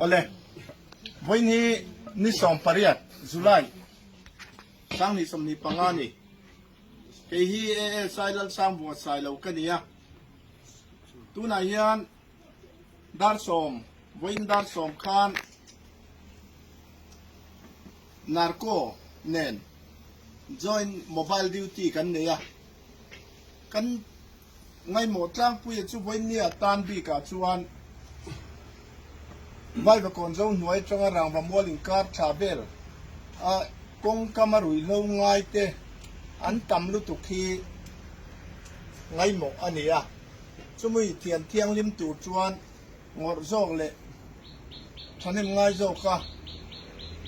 Awle, vawiin hi ni 18 July 2025 a ni. Kei hi ASI Lalsangbuanga Sailo ka ni a. Tunah hian dar sawm, vawiin dar sawm khan Narco nen joint mobile duty kan nei a. Kan Ngaimawh tlangpuia chu vawinia tan bikah chuan Vaivakawn zo hnuai atanga rangva mual inkar thla vel a kawngkam a ruihhlo ngai te an tam lutuk hi ngaimawh a ni a. Chumi thian thianghlim tur chuan ngawrh zawk leh thahnem ngai zawka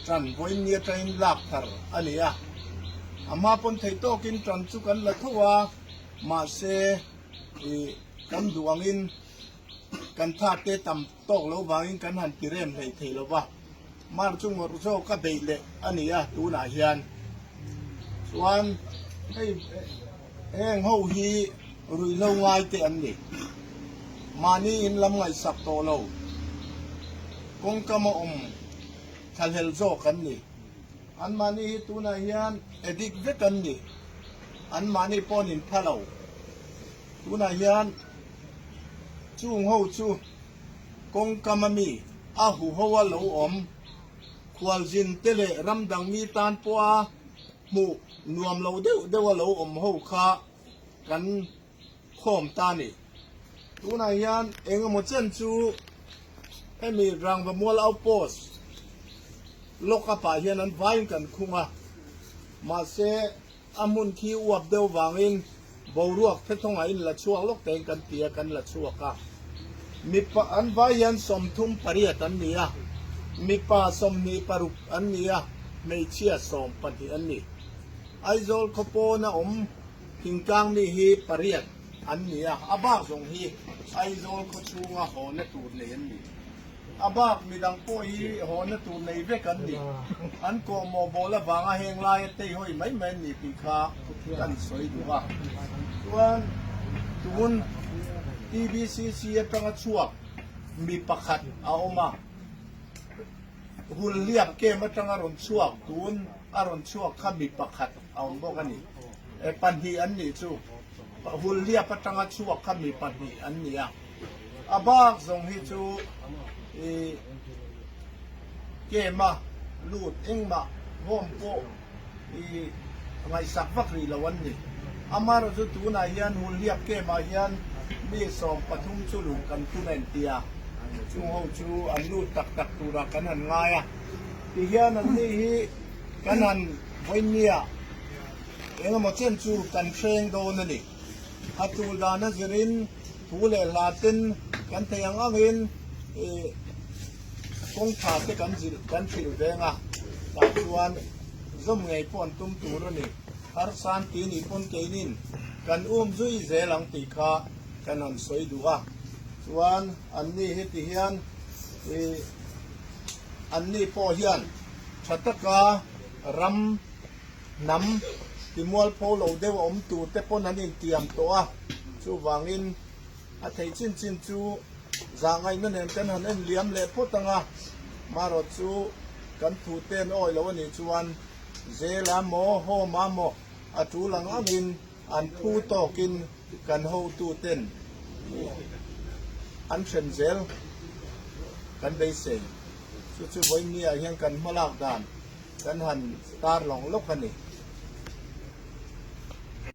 tan vawiin atangin lak thar a ni a. A hma pawn thei tawkin tan chu kan la tho a, mahse ih kan duh angin kan thate tam tawk lo vangin kan han ti rem hlei thei lo va. Mar chu ngawrh zawk a beih leh a ni a tunah hian chuan hei heng ho hi ruihhlo ngai te an ni. Mahni in lam ngaihsak tawh lo kawngkam a awm thlahlel zawk an ni. An mahni hi tunah hian addict vek an ni. An mahni pawh an inpha lo. Tunah hian chung ho chu. Kawngkam a mi a huho a lo awm. Khualzin te leh ramdang mi tan pawha hmuh nuam lo deuh deuh a lo awm ho kha kan khawm ta a ni. Tunah hian eng emaw chen chu hemi Rangva Mual Outpost lock up ah hian an vaiin kan khung a, mahse A hmun khi uap deuh vangin boruak thethawngah in la chhuak lawk tein kan ti a, kan la chhuak a. Mipa an vai hian 38 an ni a, mipa 26 an ni a, hmeichhia 12 an ni. Aizawl khaw pawna awm thingtlang mi hi pariat an ni a, a bak zawng hi Aizawl khaw chhunga hawna tur nei an ni. A bak midang pawh hi hawna tur nei vek an ni. An kawhmawh bawl avanga heng laia teihawi mai mai an ni tih kha kan sawi duh a. Chuan tun TBCC atanga chhuak mi pakhat a awm a, Hulhliap camp atanga rawn chhuak tun a rawn chhuak kha mi pakhat a awm bawk a ni. Pahnih an nih chu. Hulhliap atanga chhuak kha mi pahnih an ni a. A bak zawng hi chu i kem a lut engmah home pawh i ngaihsak vak rih lo an ni. Amaherawh chu tunah hian Hulhliap kem ah hian mi 13 chu luh kan tum a inti a, chung ho chu an lut tak tak turah kan han ngai a. Tihian an ni hi kan han vawinia engemaw chen chu kan hreng dawn a ni. A tul dan a zirin thu leh hla ten kan thei ang angin ih kawngtha te kan zilh kan hrilh veng a, tah chuan zawm ngei pawh an tum tur a ni. Harsan ti nih pawn keinin kan um zui zel ang tih kha kan han sawi duh a, chuan anni heti hian ih anni pawh hian tha taka ram Hnam timualpho lo deuh a awm tur te pawn an intiam tawh a, chuvangin a theih chin chin chu zahngaihna nen kan han en liam leh phawt ang a, marawt chu kan thu te an awi lo a nih chuan zel a maw, home a maw a tul ang angin an phu tawkin kan hotu ten an hrem zel kan beisei. Chu chu vawiin ni ah hian kan hmalak dan. Kan han tar lawng lawk a ni.